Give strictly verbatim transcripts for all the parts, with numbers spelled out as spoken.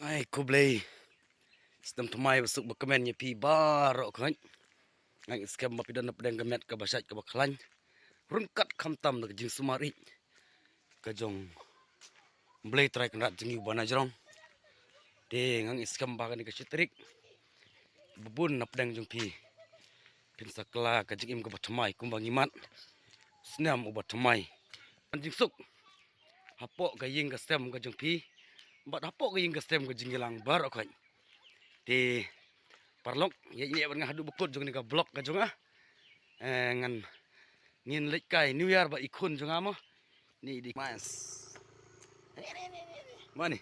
Ai, khublei. Snem thymmai basuk bakmen ïa phi baroh khoit. Nga ngeit skhem ba phi don na pdeng ka met kaba shait kaba khlaiñ. Ryngkat khamtam da ka jingsumar ïeit ka jong U Blei Trai Kynrad jong ngi uba na jrong. Te nga ngeit skhem ba kane ka shi tarik, ba bun na pdeng jong phi phin sa kylla ka jingim kaba thymmai kumba ngi mad. Snem uba thymmai. Ban jingsuk hapoh ka ïing ka sem ka jong phi bad hapoh ka ïing ka sem ka jingïalang baroh khoit. Te paralok, ïa ïa bad nga haduh ba kut jong kane ka vlog ka jong nga. Eh, ngan, ngin leit kai New Year bad i khun jong nga mo. Ni di mas. Mane.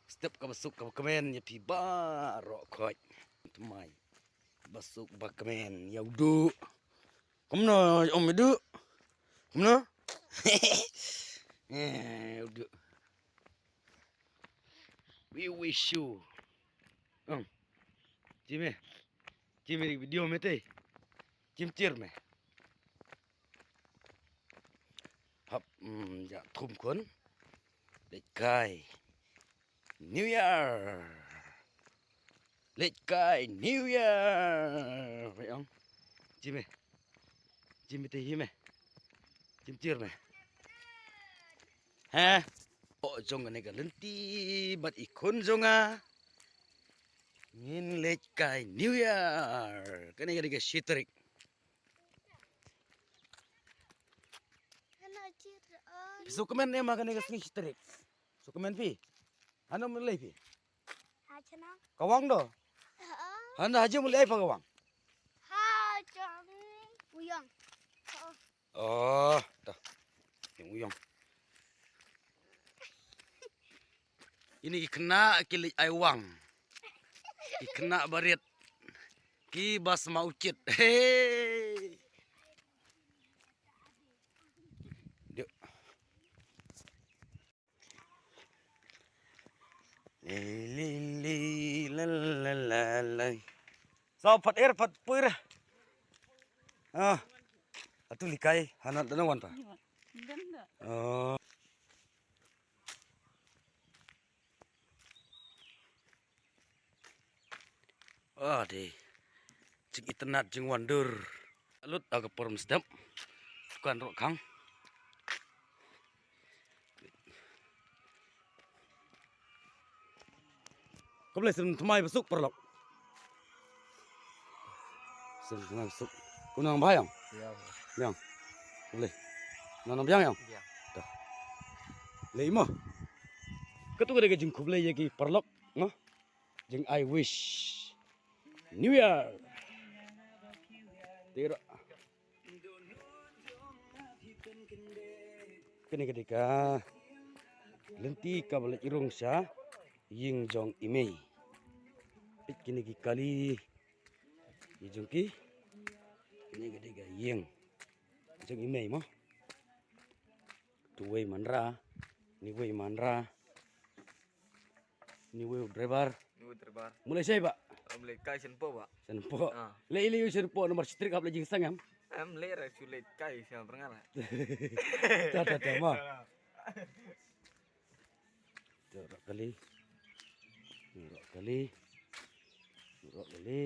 Step kaba suk kaba kmen ïa phi baroh khoit. Thymmai. Basuk bakmen ïa u Duh. Kumno, um, Duh? Kumno? Eh, u Duh. We wish you. Um. Jime. Jime video me te. Jim tir me. Hap, mm, ja thum khun. Leit kai New Year. Leit kai New Year. Bai ong. Jime. Jime te hi me. Jim tir me. He. O jong kane ka lynti bad i khun jong nga. Ngin leit kai New Year. Kane ka dei ka shi tarik. Phi sngewkmen ne em ha kane ka sngi shi tarik? Sngewkmen phi? Hano mlei phi? Ha chnong. Ka wang do? Hano haji mlei pha ka wang? Ha chnong. Uyong. Oh, ta. Uyong, uyong. Ini ki khynnah ki leit ai wang. Ki khynnah barit. Ki bas ma u kit. Hey. Duk. Li, li, li, la, la, la, la. Sa pat er, pat puir. Ah. Atu likai, hanat dana wan pa. Oh. Ah, dei. Jing itynnad jing wandur. Lut aga por mynstep. Kan rok khang. Khublei snem thymmai basuk paralok. Snem thymmai basuk. Kumno nang bha ïong? Ïa. Ïong. Khublei. Nang nang biang ïong? Ïa. Dah. Lei mo. Katu ka dei ka jingkhublei ïa ki paralok, no? Jing I wish New Year. Tira. Kane ka dei ka lynti kaba leit rung sha ïing jong i mei. Peit kine ki kali ki jong ki. Kine ka dei ka ïing jong i mei mo. Tu wei manra, ni wei manra. Ni wei u driver. Ni wei driver. Mula siapa? Mula kai Senpo, Pak. Senpo. Ah. Le ili Senpo nomor setrik apa lagi sang em? Em le ra su le kai siapa pernah lah. Dah, dah, dah, ma. Dah, dah, kali. Dah, kali. Dah, kali.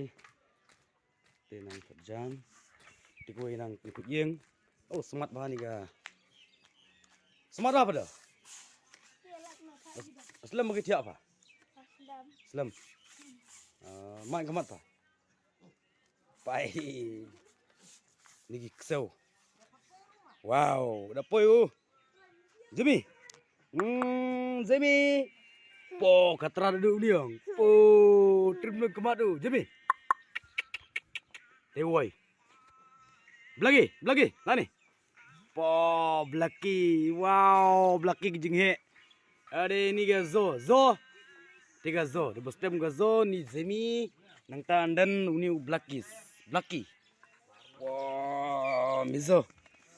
Te nang kut jam. Te kawei nang kut ïing. Oh, smat bha ni ka. Smat bha pada? Slem bagi thiah pa? Slem. Ah, mai ka mat pa? Pai. Ni ki ksew. Wow, da poi u. Jimmy. Hmm, Jimmy. Po, katra da du niang. Po, trim nang kemat u. Jimmy. Te woi. Blaki, Blaki, lani. Po, Blaki. Wow, Blaki ki jinghe. Ade ni ga zo, zo. Te ga zo, de bostem ga zo ni Jimmy. Nang ta andan uni u Blaki. Blaki. Wow, Mizo.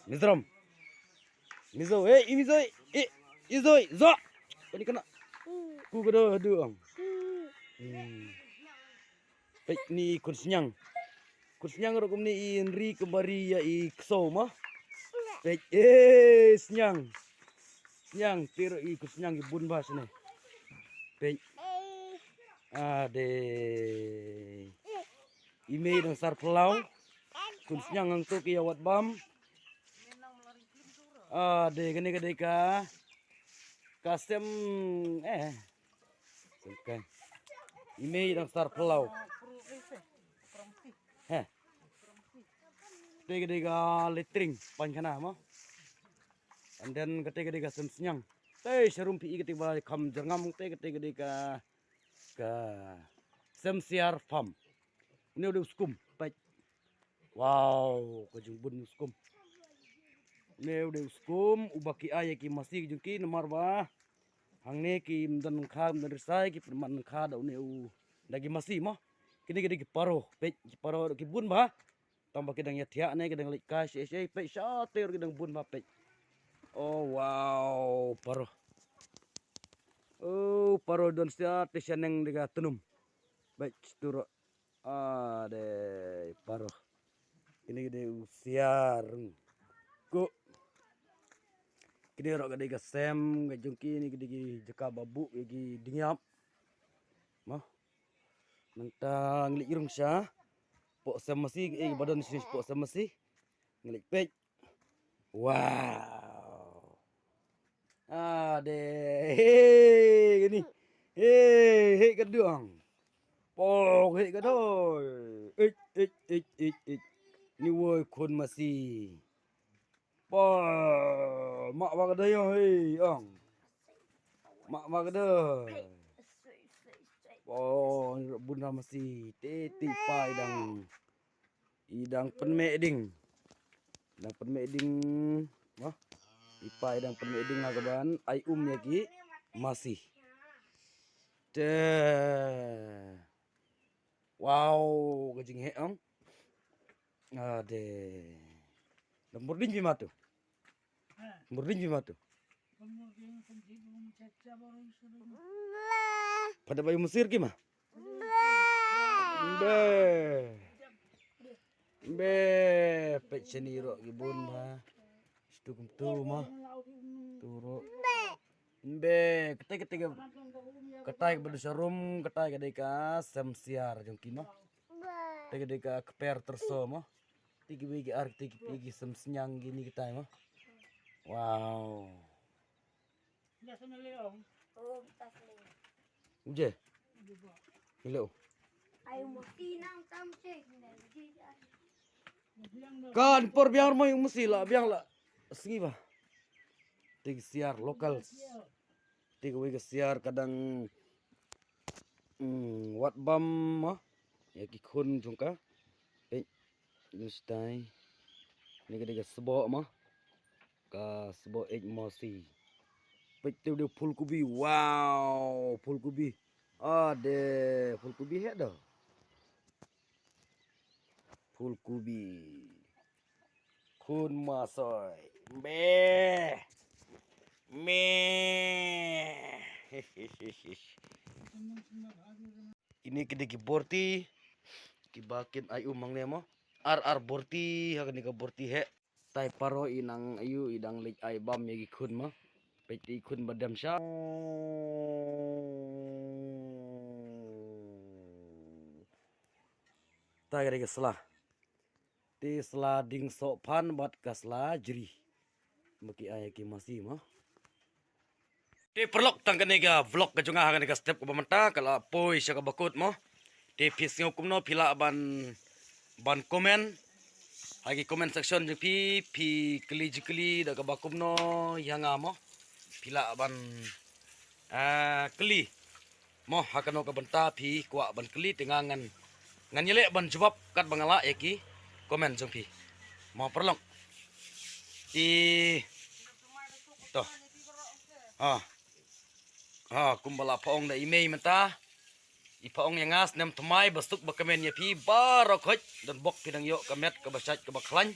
Mizoram. Mizo, eh, i Mizo, eh, i Zoi, zo. Kani kana. Ku kada adu ang. Hmm. Peit ni kun sniang. Kun sniang rukum ni i nri kembari ya i kso ma. Peit, eh, sniang. Sniang, pero i kun sniang i bun bas ni. Ade. I mei dang sar phyllaw. Khun sniang hangto ki ïa wad bam. Ade, kane ka dei ka, ka sem, eh. Sem ka. I mei dang sar phyllaw. He. Te ka dei ka letring, pynkhana mo. And then kate ka dei ka sem sniang. Te sharum phi i kate ba kham jyrngam, te kate ka dei ka, ka Sem Siar Farm. Une u dei u skum, peit. Wow, ka jingbun u skum. Une u dei u skum uba ki ai ïa ki masi ki jong ki, namar ba hangne kim don kha, kim don risa, ki pynman kha da une u, da ki masi mo. Kine ki dei ki paro, peit, ki paro ki bun bha. Tang ba ki dang ïathiah ne, ki dang leit kai shei shei, peit, shatei ruh ki dang bun bha, peit. Oh wow, paro. Oh, paro don shatei shaneng da ka tnum. Peit, tu ruh. Ade, paro. Kine ki dei u siar. Ko. Kine ruh ka dei ka sem, ka jong ki, kine ki dei ki jaka ba buh ïa ki dieng ïap. Mo. Mynta ngi leit rung sha poh sem masi, eh, ba don sha poh sem masi. Ngi leit peit. Wow. Ade. He, kane. He, he ka dang. Pok, he ka doi. Ich, ich, ich, ich, ich. Ni woi khun masi. Pok. Mak ba ka doi, he, ong. Mak ba ka doi. Pok, ni bun masi. Te, te, pai dang. I dang pynmeh ding. Dang pynmeh ding. Wah. I pa i dang pynmeh ding ha kaban ai um ïa ki masi. Te. Wow, ka jingheh ong. Ade. Dang bording phi ma tu. Murding phi ma tu. Pada bayu mesir ki ma. Be. Be. Peit shani ruh ki bun ma. Stu kum tu ma. Tu ruh. Be. Kete kete ke. Katai ke badu sharum, katai ke dei ka sem siar jong ki ma. Katai ke dei ka kper terso ma. Te kiwei ki ar, te ki, ki sem sniang kine kitai mo. Wow. Uje. Hello. Kan por biang mo yung masi la, biang la. Sngi ba. Te ki siar locals. Te kiwei ki siar ka dang, mm, wad bam mo. Ïa ki khun jong ka. Peit. Nustai. Ni ka dei ka sboh mo. Ka sboh eit masi. Peit tu dei phulkubi. Wow, phulkubi. Ade, phulkubi heh da. Phulkubi. Khun masoi. Me. Me. Kine ki dei ki borti kiba kin ai um hangne mo. Ar ar borti, ha kane ka borti heh. Tai paro i nang ayu i dang leit ai bam ïa ki khun mo. Peit ki khun ba dem sha. Tai ka dei ka sla. Te sla ding soh phan bad ka sla jri. Ba ki ai ki masi mo. Te paralok, tang kane ka vlog ka jong nga ha kane ka step kaba mynta ka la poi sha kaba kut mo. Te phi sngew kumno phi lah ban, ban comment ha ki comment section jong phi, phi kylli jingkylli da kaba kumno ïa nga mo. Phi lah ban, ah, kylli mo, ha kano ka bynta phi kwah ban kylli te nga ngan, ngan ïaleh ban jubab katba nga lah ïa ki comment jong phi mo paralok. Te to. Ha. Ha, kumba la pha ong da i mei mynta. I pha ong ïa nga snem thymmai ba suk ba kmen ïa phi baroh khoit, don bok phi dang ïoh ka met kaba shait kaba khlaiñ.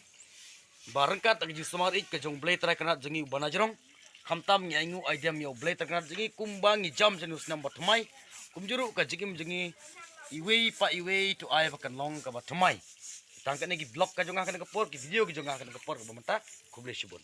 Ba ryngkat ka jingsumar ïeit ka jong Blei Trai Kynrad jong ngi uba na jrong. Khamtam ngi ainguh aidem ïa u Blei Trai Kynrad jong ngi kumba ngi jam jong u snem ba thymmai. Kumjuh ruh ka jingim jong ngi iwei pa iwei to ai ba kan long kaba thymmai. Tang kane ki vlog ka jong nga kane ka por, ki video ki jong nga kane ka por kaba mynta. Khublei shibun.